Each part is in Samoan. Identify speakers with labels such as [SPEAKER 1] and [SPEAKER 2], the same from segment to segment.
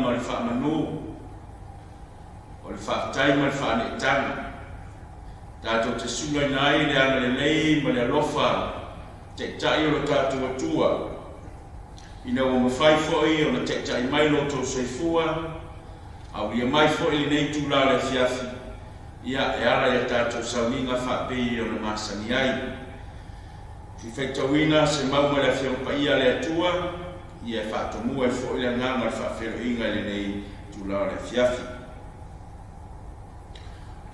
[SPEAKER 1] ma le faamanu, o le faafetai ma le faaneetaga, tatou te sulaina ai le agalelei ma le alofa taitai o lo tatou Atua, ina ua mafai foi ona taitai mai lo outou soifua, aulia mai foi lenei itula o le afiafi, ia, e ala i a tatou sauniga faapei ona masani ai. Fia faitauina se mau mai le Afioga Paia a le Atua, ia e faatomua ai foi le agaga o le faafeiloaiga i lenei itula o le afiafi.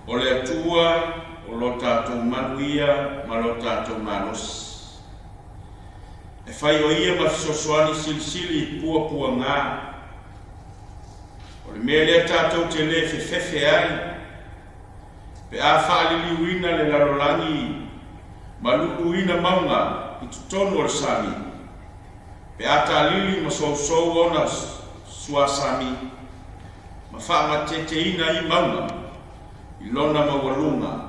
[SPEAKER 1] O le Atua o lo tatou malu ia ma lo tatou malosi. E fai o ia ma fesoasoani silisili puapuaga. O le mea lea tatou te le fefefe ai, pe a faaliliuina le lalolagi ma luluina mauga i totonu o le sami, pe a taalili ma sousou ona suasami ma faagateteina ai mauga i lona maualuga.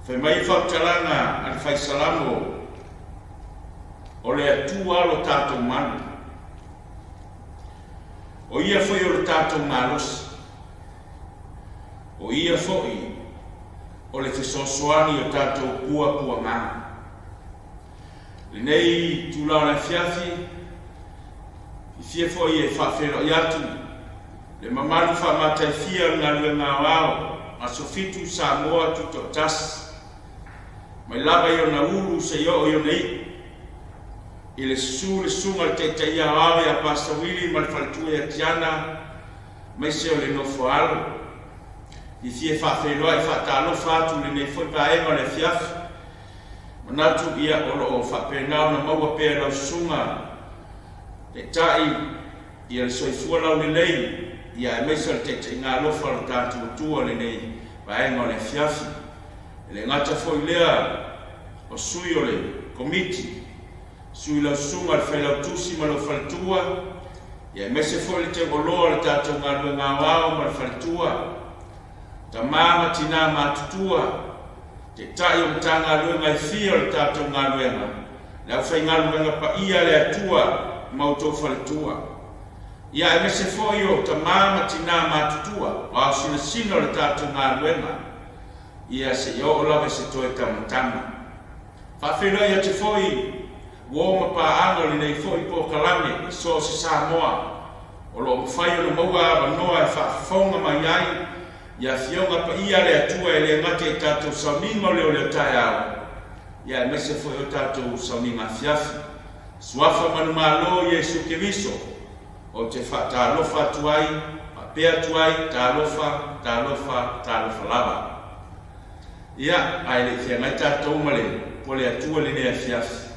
[SPEAKER 1] Fai mai le faamatalaga a le Fai Salamo, O le Atua lo tatou malu, o Ia foi o le tatou malosi, o Ia foi o le fesoasoani o tatou puapuaga. Lenei itula o le afiafi, e fia foi e faafeiloai atu le mamalu faamataifia o le galuega aoao Aso Fitu Samoa Tutoatasi, mai lava i ona ulu seia oo i ona iu, i le susu le susuga i le Taitai Aoao ia Pasta Wili ma le faletua ia Tiana, aemaise o le nofo a alo. E fia faafeiloai faatalofa atu i lenei foi vaega o le afiafi. Manatu ia o lo o faapena ona maua pea e lau susuga Taitai ia le soifua laulelei ia aemaise o le taitaiga alofa o le tatou Atua i lenei vaega o le afiafi. E le gata foi i lea o sui o le Komiti, sui lau susuga i le Failautusi ma lou faletua, ia aemaise foi le teuoloa o le tatou galuega aoao ma le faletua, tama ma tina matutua, Taitai o Matagaluega e fia o le tatou galuega, le aufaigaluega paia a le Atua ma outou faletua, ia aemaise foi o tama ma tina matutua o aosinasina o le tatou galuega, ia seia oo lava i se toe tamatama. Faafeiloai atu foi uo ma paaga o lenei foi polokalame i so o se Samoa o lo o mafai ona maua avanoa e faafofoga mai ai i Afioga paia a le Atua e le gata i tatou sauniga o le ole o taeao, ia aemaise foi o tatou sauniga afiafi. Suafa manumalo o Iesu Keriso, ou te faatalofa atu ai, faapea atu ai, talofa, talofa, talofa lava. Ia, ae le i feagai tatou ma le po le Atua i lenei afiafi,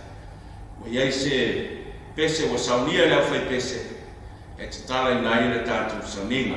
[SPEAKER 1] ua i ai se pese ua saunia e le aufaipese e tatalaina ai le tatou sauniga.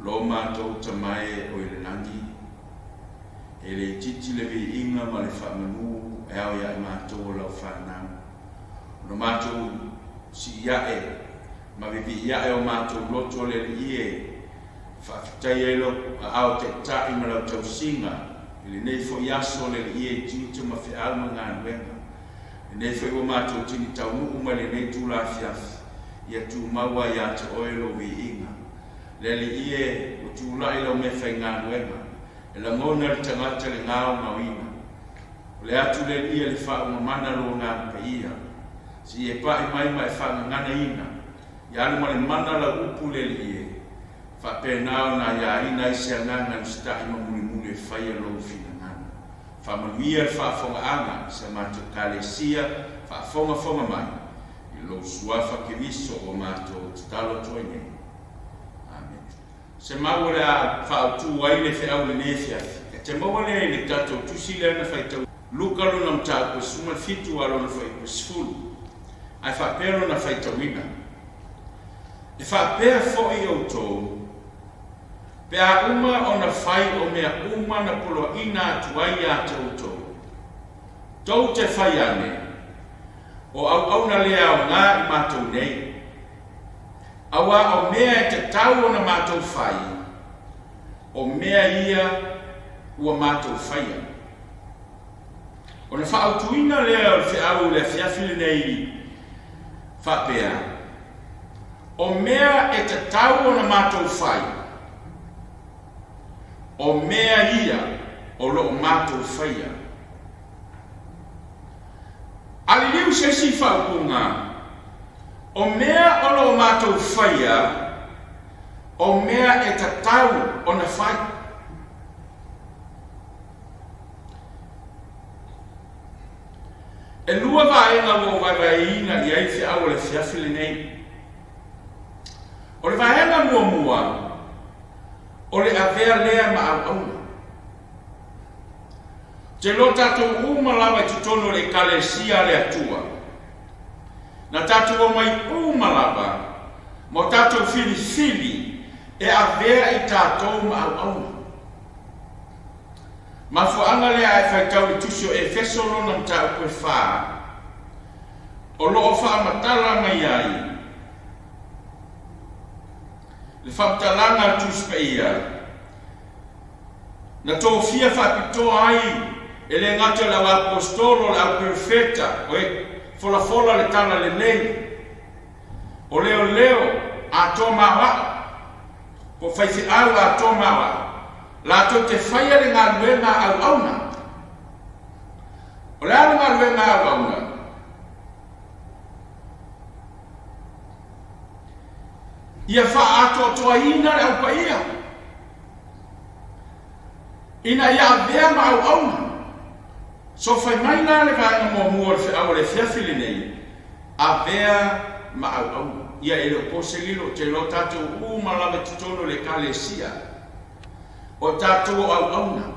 [SPEAKER 1] Lo matou Tama e o i le lagi, e le itiiti le viiga ma le faamanu e ao ia i matou o lau fanau, ona matou sii ae ma vivii ae o matou loto le Alii e faafetai ai lou aao taitai ma lau tausiga i lenei foi aso le Alii e i tiute ma feau ma galuega. Lenei foi ua matou tini taunuu mai lenei itula afiafi, ia tumau ai ia te oe lou viiga. Le Alii e, ua tulai lau meafaigaluega, e lagona e le tagata le gaogaoina. O le atu le Alii e le faauma-mana lou Agaga Paia. Se i e pai mai ma e faagaganaina, ia alu ma le mana lau upu le Alii e, faapena ona aiaina ai se agaga e usitai ma mulimuli e faia lou finagalo. Faamanuia le faafogaaga i sa matou Ekalesia faafogafoga mai i lou Suafa Keriso ua matou tatalo atu ai nei. Amene. Se mau o le a faaautu ai le feau lenei afiafi, e te maua lea i le tatou tusi lea na faitau Luka lona mataupu e 17 a lona fuaiupu e 10, ae faapea lona faitauina, E faapea foi outou, Pe a uma ona fai o mea uma na poloaina atu ai ia te outou, tou te fai ane, o auauna le aoga i matou nei, auā o mea e tatau ona matou fai, o mea ia ua matou faia. Ona faaautuina lea o le feau i le afiafi lenei faapea, O mea e tatau ona matou fai, o mea ia o lo o matou faia. A liliu se isi faaupuga, o mea o lo o matou faia, o mea e tatau ona fai. E lua vaega ua ou vaevaeina i ai le feau o le afiafi lenei. O le vaega muamua, o le avea lea ma auauna. Ou te iloa tatou uma lava i totonu o le Ekalesia a le Atua, na tatou omai uma lava ma o tatou filifili e avea i tatou ma auauna. Mafuaaga lea a e faitau i le Tusi o Efeso lona mataupu e fa, o lo o faamatala mai ai le faamatalaga a le Tusi Paia, na tofia faapitoa ai e le gata i le au aposetolo, le au perofeta, o e folafola le tala lelei, o leoleo atoa ma aoao, po o faifeau atoa ma aoao, latou te faia le galuega a auauna. O le a le galuega a auauna? Ia faaatoatoaina le Au Paia, ina ia avea ma auauna. So fai mai la le vaega muamua o le feau o le afiafi lenei, avea ma auauna. Ia e le o po se lilo, ou te iloa tatou uma lava i totonu o le Ekalesia, o tatou o auauna.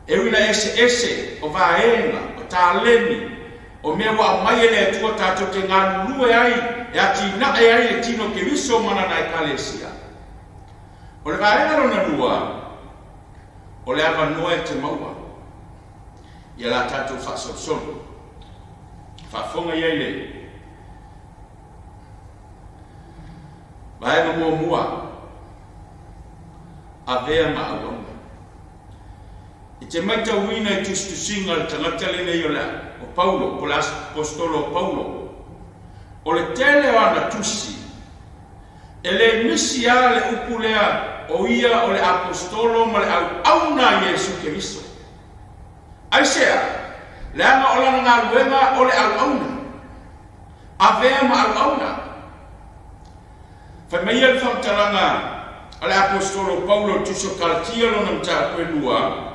[SPEAKER 1] E ui ina eseese o vaega, o taleni, o mea ua aumai e le Atua tatou te galulue ai e atinae ai le tino Keriso ma lana Ekalesia. O le vaega lona lua, o le avanoa e te maua ia la tatou faasolosolo. Faafofoga i ai le vaega muamua, avea ma auauna. I te maitauina i tusitusiga a le tagata lenei o le o Paulo, po o le aposetolo o Paulo, o le tele o ana tusi, e le misi lava le upu lea o ia o le aposetolo ma le auauna a Iesu Keriso. Aisea? Leaga o lana galuega o le auauna. Avea ma auauna. Fai mai ia le faamatalaga a le aposetolo o Paulo i le Tusi o Kalatia lona mataupu e lua,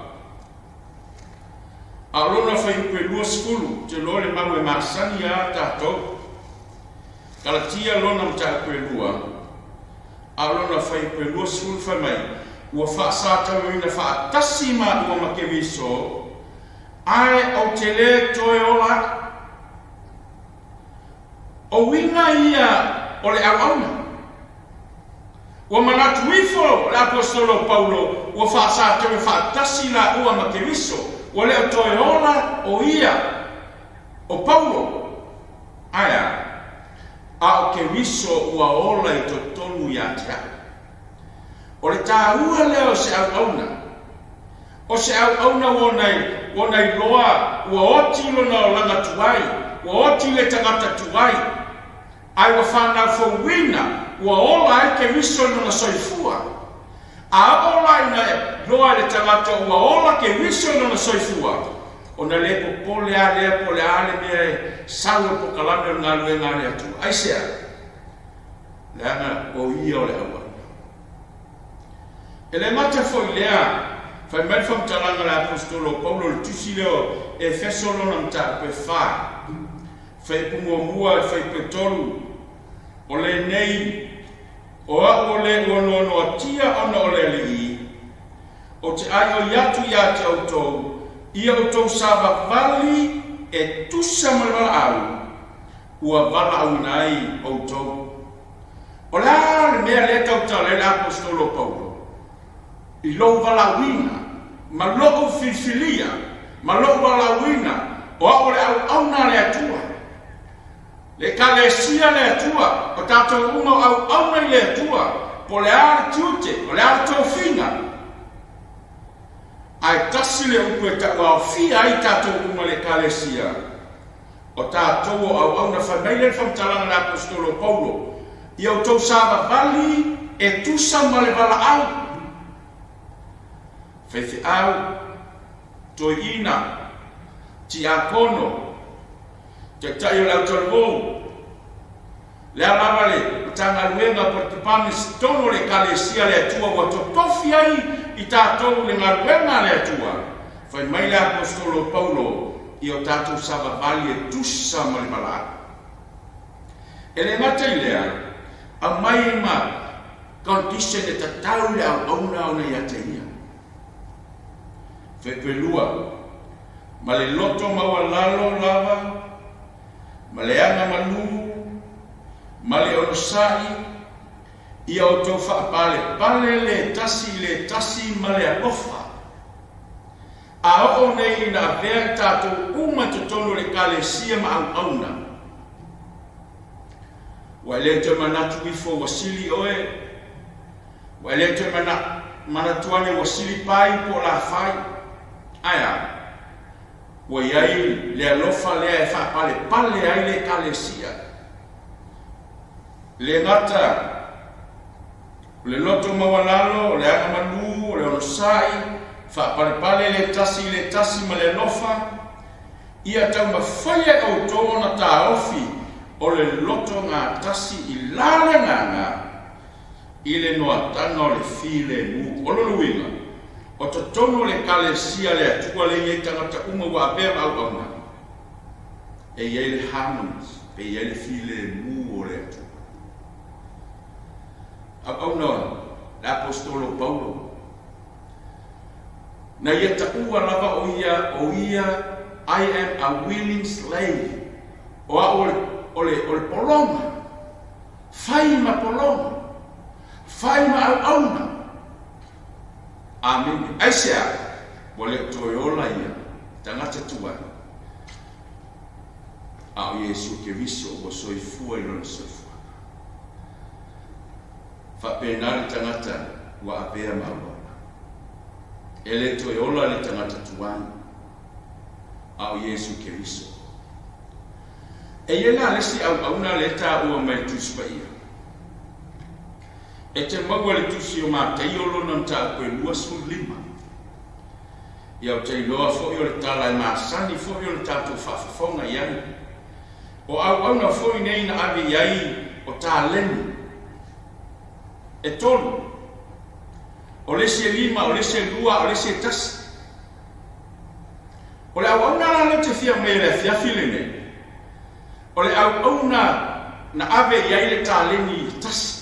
[SPEAKER 1] a o lona fuaiupu e 20, ou te iloa le mau e masani lava tatou. Kalatia lona mataupu e lua, a o lona fuaiupu e 20 fai mai, Ua faasatauaina faatasi maua ma Keriso, ae ou te le toe ola ai. O uiga ia o le auauna. Ua manatu ifo le Aposetolo o Paulo ua faasatele faatasi laua ma Keriso, ua le o toe ola o ia, o Paulo. Ae a? A o Keriso ua ola i totonu ia te au. O le taua lea o se auauna. O se auauna ua ona iloa ua oti lona olaga tuai, ua oti le tagata tuai, ae ua fanau fouina, ua ola ai Keriso i lona soifua. A oo la ina iloa e le tagata ua ola Keriso i lona soifua, ona le popole lava lea po o le a le mea e sau o le pokalame o le galuega a le Atua. Aisea? Leaga o ia o le auauna. E le gata foi i lea, fai mai le faamatalaga a le Aposetolo o Paulo i le tusi lea o Efeso lona mataupu e fa, fuaiupu muamua i le fuaiupu e tolu, O lenei, o au o le ua noanoatia ona o le Alii, ou te aioi atu ia te outou, ia outou savavali e tusa ma le valaau ua valaauina ai outou. O le a le mea lea e tautala ai le Aposetolo o Paulo? I lou valaauina, ma lou filifilia, ma lou valaauina, o au o le auauna a le Atua. Le Ekalesia a le Atua, o tatou uma o auauna i le Atua, po o le a le tiute, o le a le tofiga. Ae tasi le upu e tauaofia ai tatou uma i le Ekalesia, O tatou o auauna, fai mai lea le faamatalaga a le Aposetolo o Paulo, Ia outou savavali e tusa ma le valaau, faifeau, toeaina, tiakono, taitai o le autalavou, le a lava le Matagaluega po o le department i totonu o le Ekalesia a le Atua ua totofi ai i tatou i le galuega a le Atua, fai mai le Aposetolo o Paulo, Ia o tatou savavali e tusa ma le valaau. E le gata i lea, aumai ma condition e tatau i le auauna ona ia te ia. Fepuelua, ma le loto maualalo lava, ma le aga malū, ma le onosai, ia outou faapalepale le tasi i le tasi ma le alofa. A oo nei ina avea i tatou uma i totonu o le Ekalesia ma auauna, ua e le toe manatu ifo ua sili oe, ua e le toe manatu ane ua sili pai po o lafai. Ae a? Ua i ai le alofa lea e faapalepale ai le Ekalesia. E le gata o le loto maualalo, o le aga malū, o le onosai, faapalepale le tasi i le tasi ma le alofa, ia taumafaia e outou ona taofi o le loto gatasi i la le agaga, i le noataga o le filemu. O lona uiga, o totonu o le Ekalesia a le Atua lea e i ai tagata uma ua avea ma auauna, e i ai le harmony, e i ai le filemu o le Atua. Auauna le Aposetolo o Paulo, na ia taua lava o ia, o ia, I am a willing slave, o au o le, o le, o le pologa. Fai ma pologa, fai ma auauna. Amene. Aisea? Ua le o toe ola ia tagata tuai, a o Iesu Keriso ua soifua i lona soifuaga. Faapena le tagata ua avea ma auauna. E le toe ola le tagata tuai, a o Iesu Keriso. E i ai la le isi auauna lea e taua mai i le Tusi Paia. E te maua i le Tusi o Mataio lona mataupu e 25. Ia ou te iloa foi o le tala e masani foi ona tatou faafofoga i ai. O auauna foi nei na ave i ai o taleni e tolu, o le isi e lima, o le isi e lua, a o le isi e tasi. O le auauna la lea ou te fia aumaia i le afiafi lenei, o le auauna na ave i ai le taleni tasi.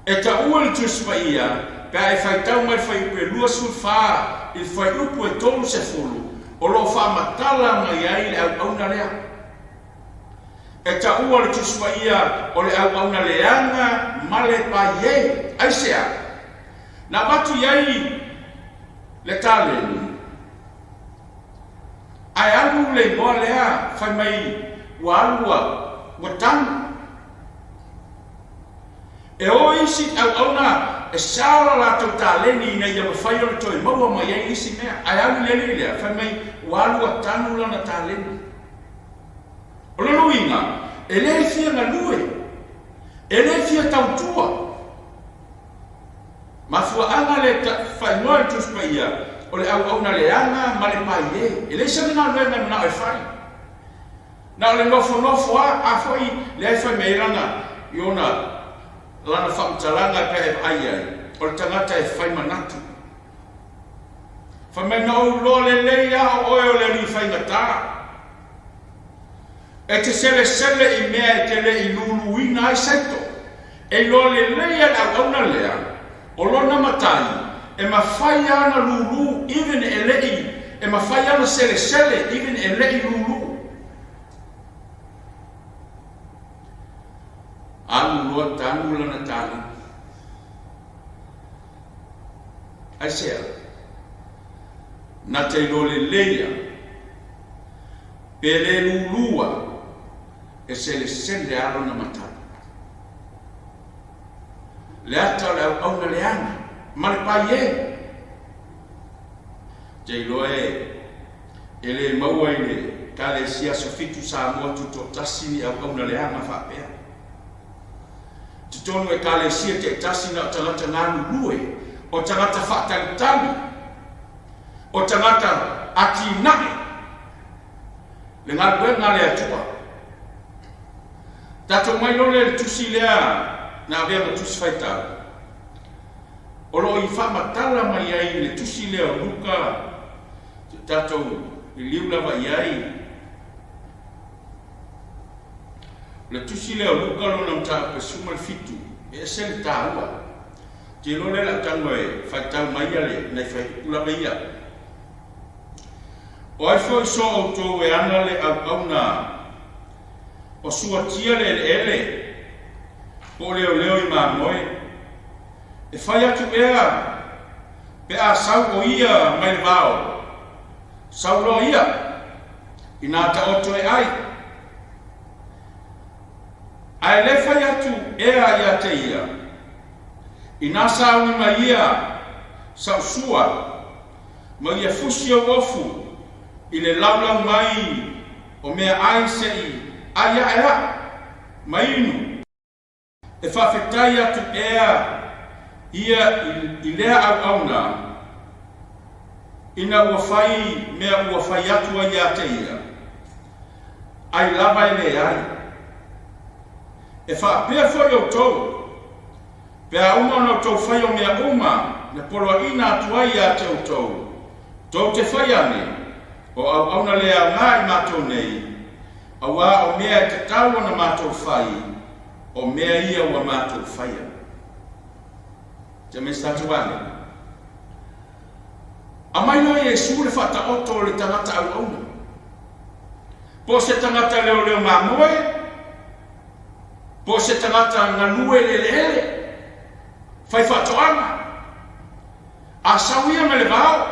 [SPEAKER 1] E taua i le Tusi Paia, pe a e faitau mai le fuaiupu e 24 i le fuaiupu e 30, o lo o faamatala mai ai le auauna lea. E taua le Tusi Paia o le auauna leaga ma le paiē. Aisea? Na avatu i ai le taleni, ae alu le igoa lea fai mai ua alu ua ua tanu. E o isi auauna e sao la latou taleni ina ia mafai ona toe maua mai ai isi mea, ae alu le alii lea fai mai ua alu ua tanu lana taleni. O lona uiga, e le fia galue, e le fia tautua. Mafuaaga le faaigoa e le Tusi Paia o le auauna leaga ma le paiē. E leai sana galuega e manao e fai. Na o le nofonofo lava, a foi lea e fai mai ai lana, i ona, lana faamatalaga pe a e vaai i ai, o le tagata e fai manatu. Fai mai, Na ou iloa lelei lava o oe o le alii faigata. E te selesele i mea e te le i luluina ai saito. E iloa lelei e le auauna lea, o lona matai, e mafai lava ona lulu even e le i, e mafai lava ona selesele even e le i lulu. Alu loa tanu lana taleni. Aisea? Na te iloa lelei lava, pe le lulu lava, e selesele lava lona matai. Le ata o le auauna leaga ma le paiē. Te iloa e e le maua i le Ekalesia Aso Fitu Samoa Tutoatasi ni auauna leaga faapea. Totonu o Ekalesia taitasi na o tagata galulue, o tagata faatalitali, o tagata atinae le galuega a le Atua. Tatou mai lole le tusi lea na avea ma tusi faitau, o lo o i faamatala mai ai le tusi lea o Luka, tatou liliu lava i ai. O le tusi lea o Luka lona mataupu e 17, e ese le taua. Ou te iloa lea o le a tago e faitau mai ia le nai fuaiupu lava ia. O ai foi so outou e ana le auauna o suatia le eleele po o leoleo i mamoe, e fai atu ea pe a sau o ia mai le vao, sau loa ia, inā taoto e ai. Ae le fai atu ea ia te ia, inā sauni mai ia sa'u sua, ma ia fusi ou ofu i le laulau mai o meaai se i ai aʻe aʻu, ma inu. E faafetai atu ea ia i lea auauna ina ua fai mea ua fai atu ai ia te ia, ai lava e leai. E faapea foi outou, pe a uma ona outou faia o mea uma na poloaiina atu ai ia te outou, tou te fai ane, o auauna le aoga i matou nei, auā o mea e tatau ona matou fai, O mea ia ua matou faia. Te mea tatou ane. Aumai loa Iesu le faataoto o le tagata auauna. Po o se tagata leoleo mamoe, po o se tagata galue i le eleele, fai faatoaga. A sau ia mai le vao,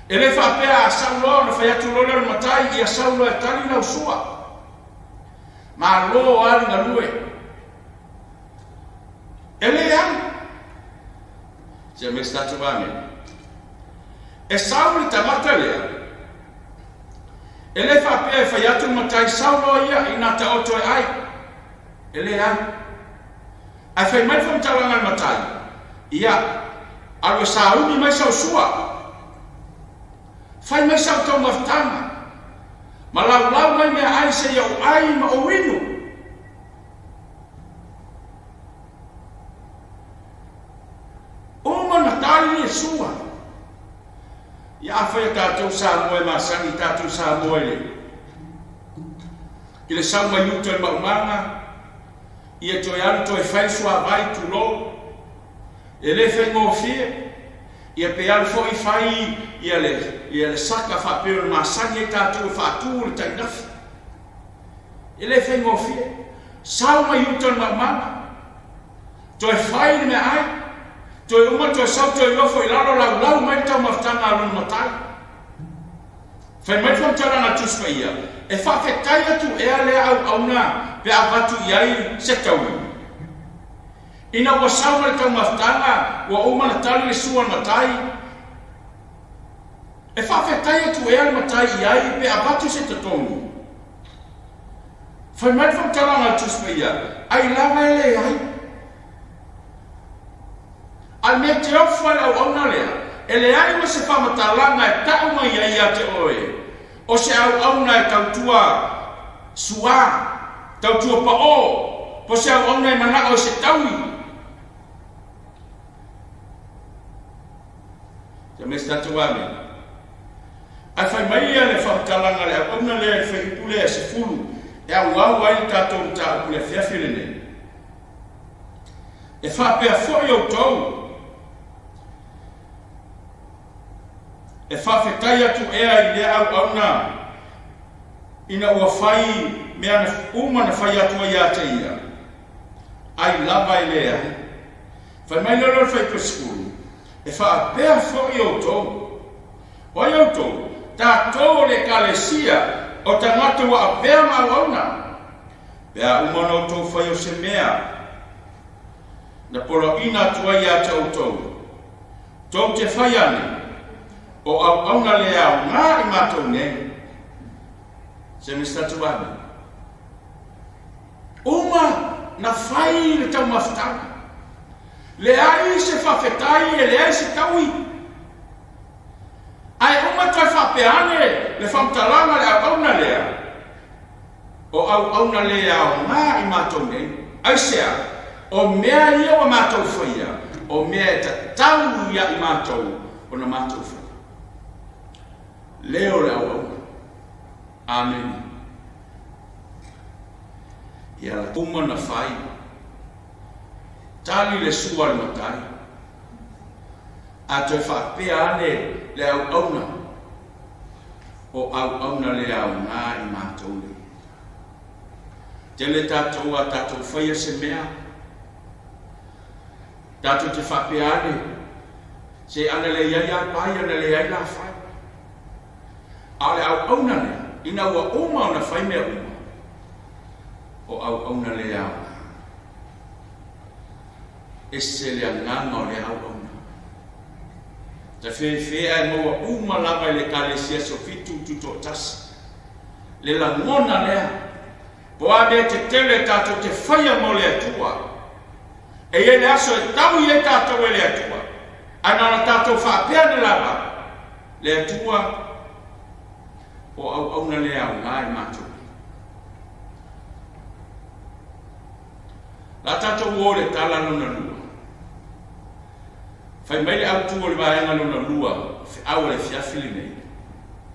[SPEAKER 1] e le faapea a sau loa ona fai atu loa lea o le matai, ia sau loa e tali lau sua. Malo lava le galue. E le alu. Se aumai se tatou amene. E sau le tagata lea, e le faapea e fai atu le matai sau loa ia inā taoto e ai. E le alu. Ae fai mai le faamatalaga a le matai, ia, alu e sauni mai sau sua. Fai mai sau taumafataga, ma laulau mai meaai seia ou ai ma ou inu. Uma na tali le sua. Ia afai a tatou Samoa e masani tatou Samoa i le i le sau mai uta i le maumaga, ia toe alu toe fai le suavai, tulou, E le faigofie, ia pe alu foi fai ia le ia le saka faapea ona masani ai tatou e faatu le tainafi. E le faigofie. Sau mai uta o le maumaga. Toe fai le meaai. Toe uma toe sau toe nofo i lalo laulau mai le taumafataga a lona matai. Fai mai le faamatalaga a le Tusi Paia, E faafetai atu ea lea auauna pe a avatu i ai se taui? Ina ua sau ma le taumafataga, ua uma ona tali le sua a le matai, E faafetai atu ea le matai i ai pe avatu se totogi? Fai mai le faamatalaga a le Tusi Paia, Ai lava e leai. A le mea e te ofo ai le auauna lea, e leai ma se faamatalaga e tau mai ai ia te oe, o se auauna e tautua suā, tautua paʻō, po o se auauna e manaʻo i se taui. Ia me se tatou amene. Ae fai mai ia le faamatalaga a le auauna lea i le fuaiupu lea e 10 e auau ai le tatou mataupu i le afiafi lenei. E faapea foi outou, e faafetai atu ea i lea auauna ina ua fai mea uma na fai atu ai ia te ia, ai lava e leai. Fai mai lea o le fuaiupu 10, E faapea foi outou. O ai outou? Tatou o le Ekalesia, o tagata ua avea ma auauna. Pe a uma ona outou fai o se mea na poloaiina atu ai ia te outou, tou te fai ane, o auauna le aoga i matou nei. Se me se tatou amene. Uma na fai le taumafataga. Leai se faafetai e leai se taui. Ae uma toe faapea ane le faamatalaga le auauna lea, o auauna le aoga i matou nei. Aisea? O mea ia ua matou faia, o mea e tatau ia i matou ona matou faia. Leo le auauna. Amene. Ia uma na fai. Tali le sua a le matai. A toe faapea ane le auauna, o auauna le aoga i matou nei. Tele tatou a tatou faia se mea, tatou te faapea ane, se ana leai a pai, ana leai la fai. A o le auauna lea, ina ua uma ona fai mea uma, o auauna le aoga. Ese le agaga o lea auauna. Tafefe ae maua uma lava i le Ekalesia Aso Fitu Tutoatasi le lagona lea, po a mea tetele tatou te faia mo le Atua. E i ai le aso e taui ai tatou e le Atua, ae na ona tatou faapea ane lava, Le Atua, o auauna le aoga i matou nei. La tatou o i le tala lona lua. Fai mai le autu o le vaega lona lua, feau a le afiafi lenei.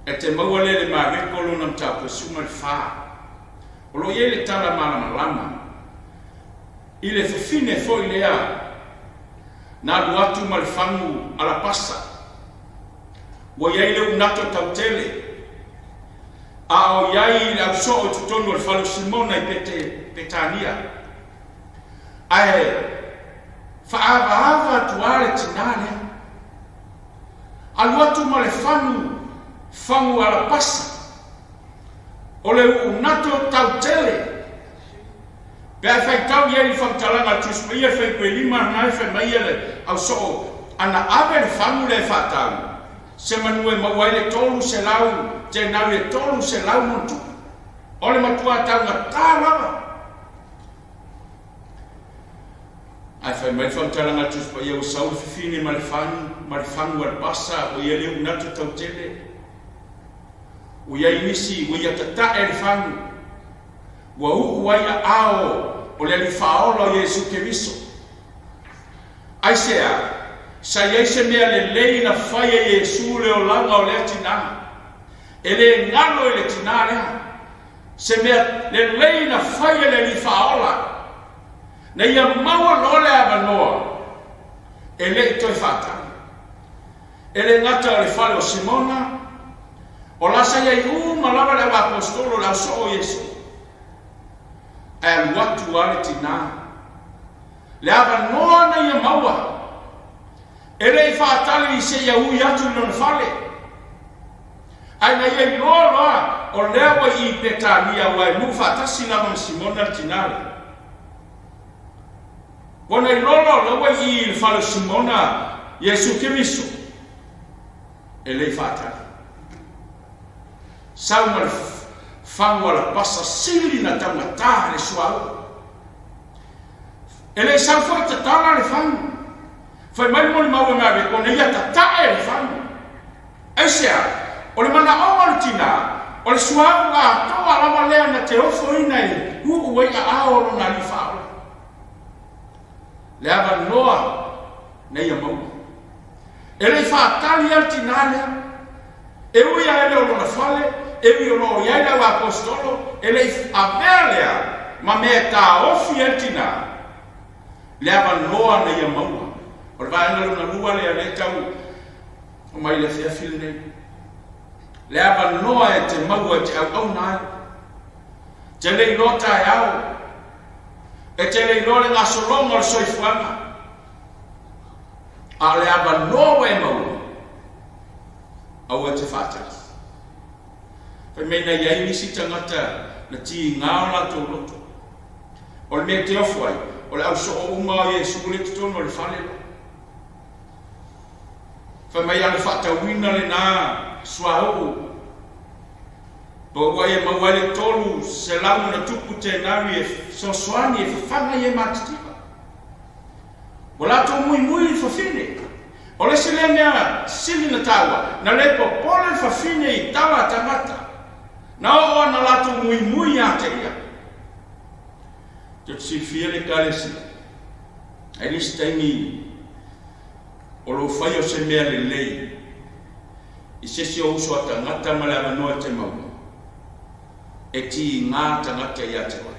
[SPEAKER 1] E te maua lea i le Mareko lona mataupu e 14. O lo o i ai le tala malamalama i le fafine foi lea na alu atu ma le fagu alapasa. Ua i ai le unato tautele, a o i ai le ausoo i totonu o le fale o Simona i Petania. Ae faaavaava atu lava le tinā lea. Alu atu ma le fagu, fagu alapasa, o le uunato tautele. Pe a e faitau i ai i le faamatalaga a le Tusi Paia, e fai koe lima lena e fai mai le ausoo ana ave le fagu lea e faatau, semanu e maua ai le 300 tenari e 300 ma ona tupe. O le matua taugata lava. Ae fai mai le faamatalaga a le Tusi Paia, ua sau le fifine ma le fagu, ma le fagu a le pasa, ua i ai le uunata tautele. Ua i ai nisi ua ia tatae le fagu. Ua uu ai aao o le Alii Faaola o Iesu Keriso. Aisea? Sa i ai se mea lelei na fai e Iesu le olaga o lea tinā. E le galo i le tinā lea se mea lelei na fai e le Alii Faaola, na ia maua loa le avanoa e le i toe faatali. E le gata o le fale o Simona, o la sa i ai uma lava le au aposetolo, le au soo o Iesu. Ae alu atu lava le tinā. Le avanoa na ia maua, e le i faatali seia ui atu i lona fale. Ae na ia iloa loa o lea ua i Petania aua e nuu faatasi lava ma Simona le tinā lea. Ua na iloa loa o lea ua i i le fale o Simona Iesu Keriso, e le i faatali. Sau ma le fagu alapasa sili na taugata le suauu. E le i sau foi tatala le fagu. Fai mai le molimau a Mareko na ia tatae le fagu. Aisea? O le manaoga o le tinā, o le suauu atoa lava lea na te ofoina e uu ai aao o lona alii faaola. Le avanoa na ia maua. E le i faatali lava le tinā lea. E ui lava e le o lona fale, e ui o lo o i ai le au aposetolo, e le i avea lea ma mea e taofi ai le tinā, le avanoa na ia maua. O le vaega lona lua lea lea e tau mai i le afiafi lenei. Le avanoa e te maua e te auauna ai. Te le iloa taeao, e te le iloa le gasologa o le soifuaga, a o le avanoa ua e maua, aua e te faatali. Fai mai na i ai nisi tagata na tiga o latou loto. O le mea e te ofo ai, o le au soo uma o Iesu lea i totonu o le fale la. Fai mai a na faatauina lena suauu, po ua e maua ai le 300 ma ona tupu tenari e fesoasoani e fafaga i e matitiva. Ua latou muimui i le fafine. O le isi lea mea sili na taua, na le popole le fafine i tala a tagata, na oo ana latou muimui ia te ia. Tou te silafia le Ekalesia, ai le isi taimi o lou faia o se mea lelei i se isi o uso a tagata ma le avanoa e te maua, e tiga tagata ia te oe.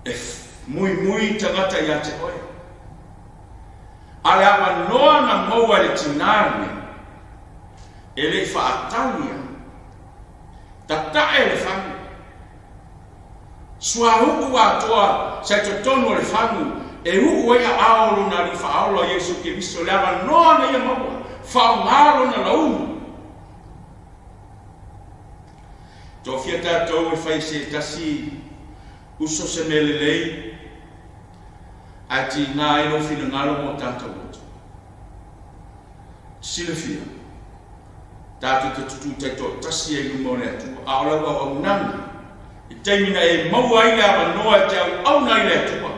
[SPEAKER 1] E muimui tagata ia te oe. A le avanoa na maua e le tinā lenei, e le i faatali ai. Tatae le fagu. Suauu atoa sa i totonu o le fagu e uu ai aao o lona Alii Faaola Iesu Keriso, le avanoa na ia maua, faaaoga lona laumu. Tofia tatou e fai se tasi uso se mea lelei, ae tiga ai lou finagalo ma o tatou loto. Silafia, tatou te tutū taitoatasi ai i luma o le Atua, a o lau auaunaga, i taimi na e maua ai le avanoa e te auauna ai i le Atua,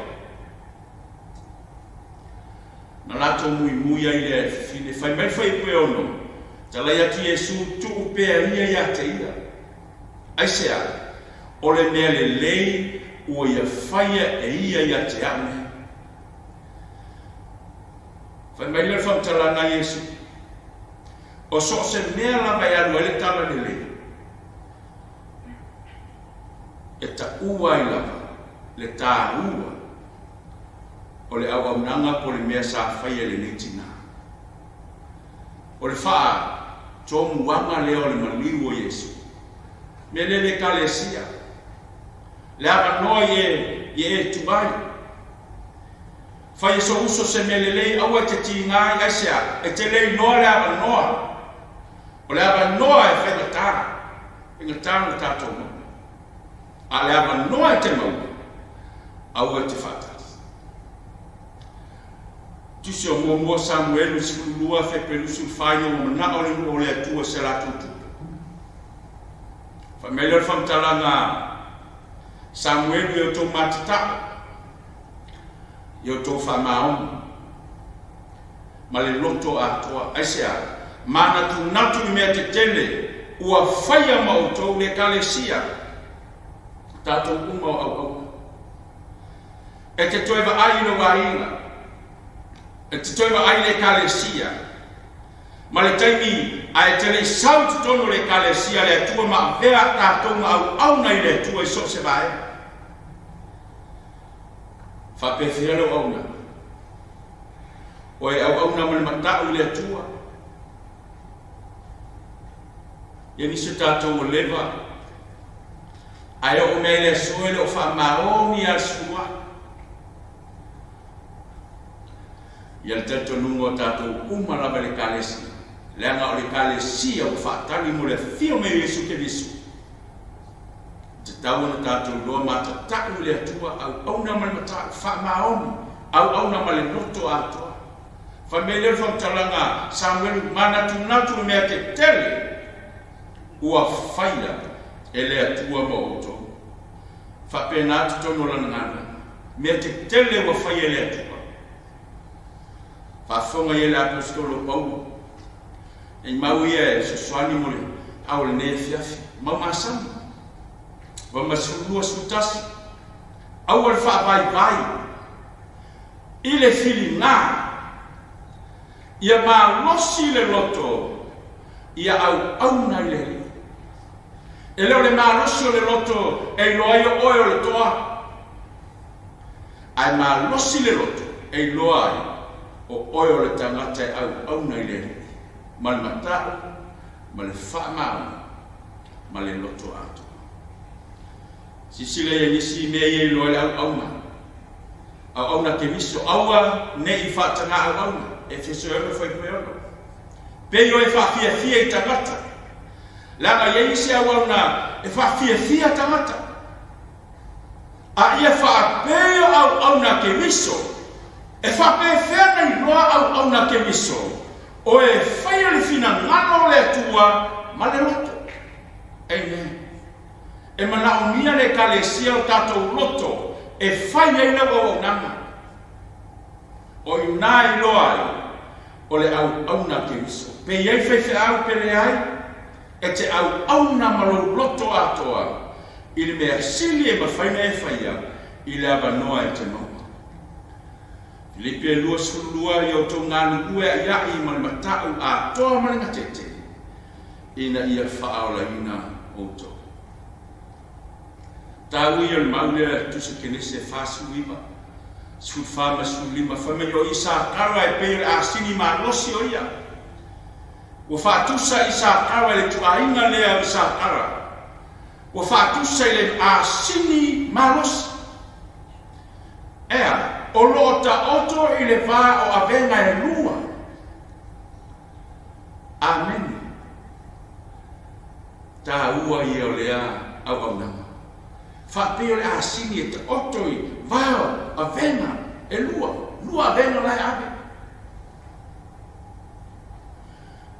[SPEAKER 1] na latou muimui ai lea e fafine. Fai mai le fuaiupu e ono, Talai atu Iesu, tuu pea ia ia te ia. Aisea? O le mea lelei ua ia faia e ia ia te au nei. Fai mai lea o le faamatalaga a Iesu, O so o se mea lava e alu ai le tala lelei, e taua ai lava le taua o le auaunaga po o le mea sa faia e lenei tinā. O le faatomuaga lea o le maliu o Iesu. Mea lea le Ekalesia, le avanoa i e, i e tuai. Fai e sou uso se mea lelei, aua e te tiga ai, aisea? E te le iloa le avanoa. O le avanoa e faigata, faigata ona tatou maua. A o le avanoa e te maua, aua e te faatali. Tusi o muamua Samuelu 12 Fepe 24 ina ua manao le nuu o le Atua i se latou tupe. Fai mai lea o le faamatalaga a Samuelu i outou matatao, i outou faamaoni ma le loto atoa. Aisea? Manatunatu i mea tetele ua faia ma outou le Ekalesia, tatou uma o auauna. E te toe vaai i lou aiga, e te toe vaai i le Ekalesia, ma le taimi ae te le i sau i totonu o le Ekalesia a le Atua ma avea tatou ma auauna i le Atua i so o se vaega. Faapefea lou auaunaga? Ua e auauna ma le matau i le Atua? Ia nisi o tatou ua leva. Ae oo mai i le aso e le o faamaoni lava le sefuluai. Ia le talitonuga o tatou uma lava i le Ekalesia, leaga o le Ekalesia ua faatali mo le afio mai o Iesu Keriso. E tatau ona tatou iloa matatau i le Atua, auauna ma le matau faamaoni, auauna ma le loto atoa. Fai mai lea o le faamatalaga a Samuelu, Manatunatu i mea tetele ua faia e le Atua mo outou. Faapena totonu o lana galuega. Mea tetele ua faia e le Atua. Faafofoga i ai le Aposetolo o Paulo. Nei mau ia e fesoasoani mo le ao o lenei afiafi. Mau masani. Roma 12, 11. Aua le faavaivai i le filiga, ia malosi le loto, ia auauna i le Alii. E le o le malosi o le loto e iloa ai o oe o le toa, ae malosi le loto e iloa ai o oe o le tagata e auauna i le Alii, ma le matau, ma le faamaoni, ma le loto atoa. Silasila ia i nisi mea ia e iloa ai le auauna. Auauna Keriso, aua ne i faataga auauna, Efeso e 6 fuaiupu e 6. Pei o e faafiafia i tagata, leaga e i ai isi auauna e faafiafia tagata. A ia faapei o auauna Keriso, e faapefea na iloa auauna Keriso, o e faia le finagalo o le Atua ma le loto. Amen. E manaomia le Ekalesia o tatou loto e fai ai lau auaunaga. O i ina e iloa ai o le auauna a Keriso. Pe i ai faifeau pe leai, e te auauna ma lou loto atoa i le mea sili e mafai ona e faia i le avanoa e te maua. Filipi e 22, Ia outou galulue aʻiaʻi ma le mataʻu atoa ma le gatete, ina ia faaolaina outou. Taua ia o le mau lea tusa Kenese 49, 14 ma 15, fai mai o Isakara e pei o le asini malosi o ia. Ua faatusa Isakara i le ituaiga lea o Isakara. Ua faatusa i le asini malosi. Ea, o lo o taoto i le va o avega e lua. Amene. Taua ia o lea auaunaga. Faapei o le asini e taoto i vao avega e lua, lua avega la e ave.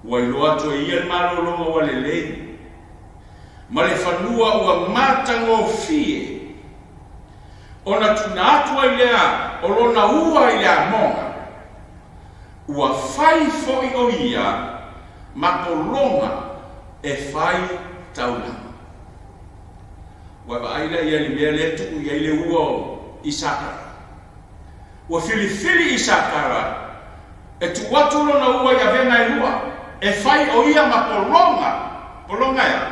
[SPEAKER 1] Ua iloa atu e ia le malologa ua lelei, ma le fanua ua matagofie, ona tuuina atu ai lea o lona ua i le amoga. Ua fai foi o ia ma pologa e fai taulaga. Ua vaai la ia i le mea lea e tuu i ai le ua o Isakara. Ua filifili Isakara e tuu atu lona ua i avega e lua, e fai o ia ma pologa. Pologa e a?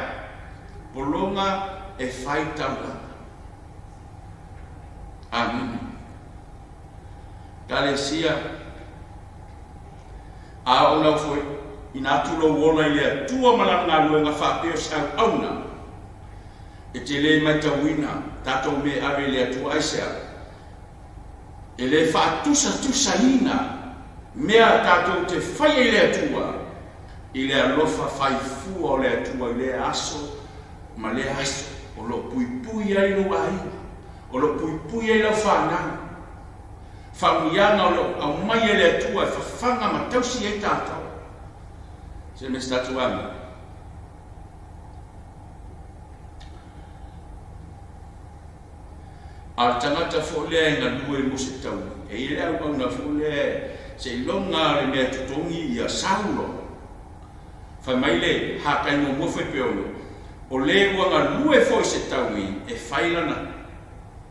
[SPEAKER 1] Pologa e fai taulaga. Amene. Ekalesia, a oo lau foi ina atu lou ola i le Atua ma Lana galuega faapea o se auauna, e te le matauina tatou mea e ave i le Atua. Aisea? E le faatusatusaina mea tatou te faia i le Atua i le alofa faifua o le Atua i lea aso ma lea aso o lo o puipui ai lou aiga, o lo o puipui ai lau fanau. Faamanuiaga o lo o aumai e le Atua e fafaga ma tausi ai tatou. Se mea se tatou amene. A o le tagata foi lea e galue mo se taui, e i ai le auauna foi lea seiloga le mea e totogi ia sau loa. Fai mai le Hakai muamua Fuaipeono, O le ua galue foi se taui e fai lana,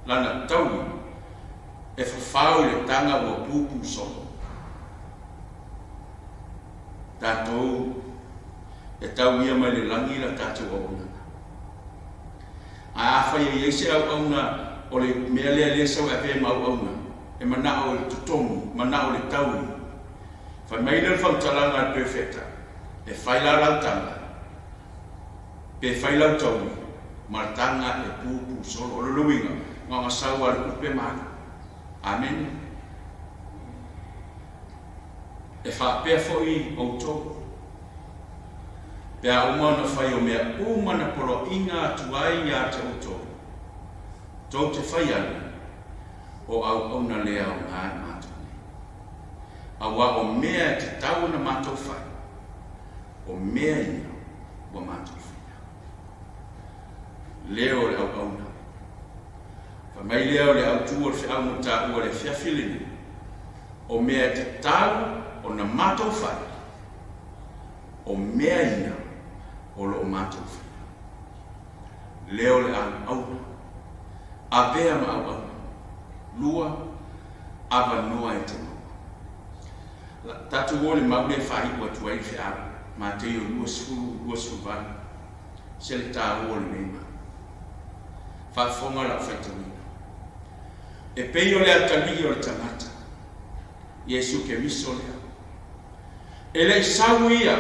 [SPEAKER 1] lana taui e fafao i le taga ua pupu solo. Tatou e tau ia mai le lagi la tatou auaunaga. Ae afai e i ai se auauna o le mea lea lea sau e avea ma auauna, e manao i le totogi, manao i le taui, Fai mai lea o le faamatalaga a le Perofeta, E fai la lau tala, pe fai lau taui, Ma le taga e pupu solo. O lona uiga, na ona sau lava o le tupe ma alu. Amene. E faapea foi outou, pe a uma ona fai o mea uma na poloaiga atu ai ia te outou, tou te fai ane, O auauna le aoga i matou nei. Aua o mea e tatau ona matou fai, o mea ia ua matou faia. Leo o le auauna. Fai mai lea o le autu o le feau na taua i le afiafi lenei, o mea e tatau ona matou fai, o mea ia o lo o matou faia. Leo o le auauna. Avea ma auauna. 2, Avanoa e te maua. Tatou o i le mau lea e faaiu atu ai le feau, Mateio 20, 28. Se le taua o lenei mau. Faafofoga lau faitauina. E pei o le atalii o le tagata, Iesu Keriso lea. E le i sau ia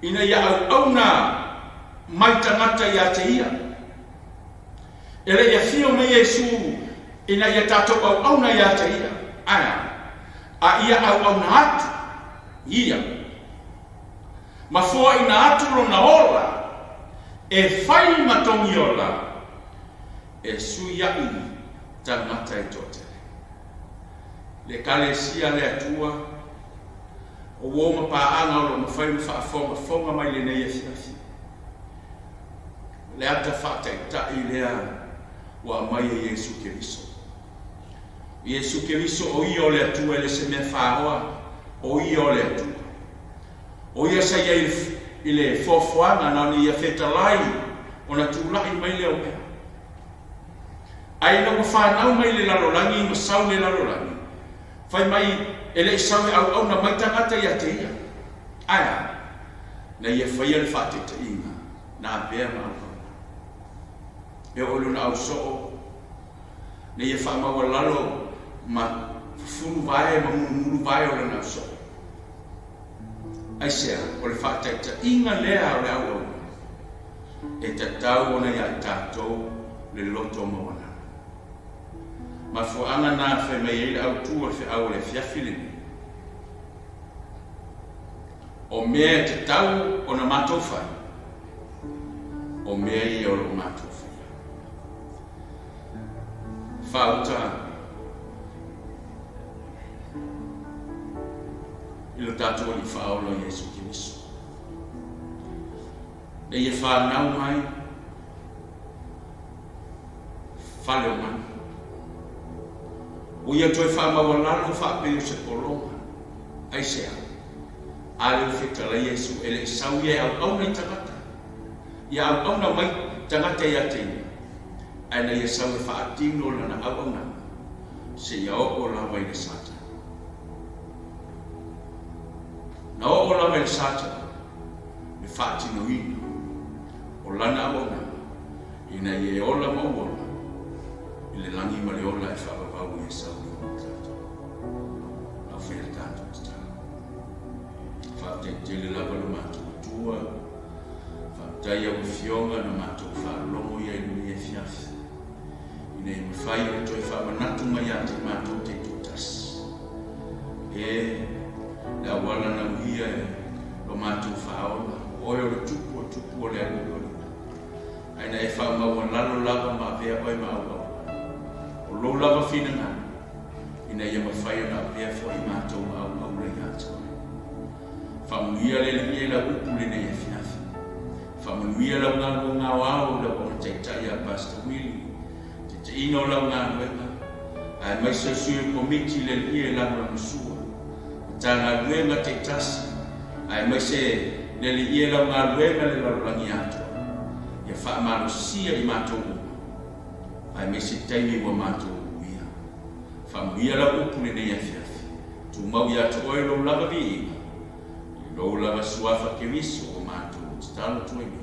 [SPEAKER 1] ina ia auauna mai tagata ia te ia. E le i afio mai Iesu ina ia tatou auauna ia te ia, ae a? A ia auauna atu ia. Ma foaina atu lona ola e fai ma togiola e suiaʻi tagata e toatele. Le Ekalesia a le Atua, o uo ma paaga o lo o mafai ona faafogafoga mai lenei afiafi. O le ata faataitai lea ua aumai e Iesu Keriso. O Iesu Keriso o Ia o le Atua e le se mea faoa, o Ia o le Atua. O ia sa i ai i le foafoaga na ona ia fetalai ona tulai mai lea o mea. Ae ina ua fanau mai le lalolagi ma sau le lalolagi, fai mai e le i sau e auauna mai tagata ia te ia. Ae a? Na ia faia le faataitaiga na avea ma auauna. E oo i lona ausoo, na ia faamaualalo ma fufulu vae ma mulumulu vae o lana ausoo. Aisea? O le faataitaiga lea o le auauna e tatau ona ia i tatou le loto maualalo. Mafuaaga na fai mai ai le autu o le feau o le afiafi lenei, O mea e tatau ona matou fai, o mea ia o lo o matou faia. Faauta i lo tatou Alii Faaola Iesu Keriso. Na ia fanau mai fale o manu. Ua ia toe faamaualalo faapei o se pologa. Aisea? A lea ua fetalai Iesu e le i sau ia e auauna i tagata. Ia auauna mai tagata ia te ia, ae na ia sau e faatino lana auaunaga seia oo lava i le Satani. Na oo lava i le Satani le faatinoina o lana auaunaga ina ia e ola ma ou ola i le lagi ma le ola e faavavau ia sau nei mo tatou. Lau faia le tatou tatalo. Faafetai tele lava lo matou Atua. Faafetai au Afioga na matou faalogo ia i lenei afiafi. Ina ia mafai ona toe faamanatu mai ia te matou taitoatasi. E, le auala na uia e lo matou faaola, o oe o le Tupu o Tupu o le Alii o Alii. Ae na e faamaualalo lava ma avea oe ma auauna. O lou lava finagalo, ina ia mafai ona avea foi matou ma auauna ia te oe. Faamanuia le Alii i lau upu lenei afiafi. Faamanuia lau galuega aoao i lau aoga taitai ia Pastor Willie, taitaiina o lau galuega, aemaise o sui o le komiti i le Alii e lagolagosua, Matagaluega taitasi, aemaise le Alii e lau galuega le lalolagi atoa, ia faamalosia i matou uma, aemaise taimi ua matou uia. Faamanuia lau upu lenei afiafi. Tumau ia te oe lou lava viiga, i lou lava suafa Keriso ua matou tatalo atu ai nei.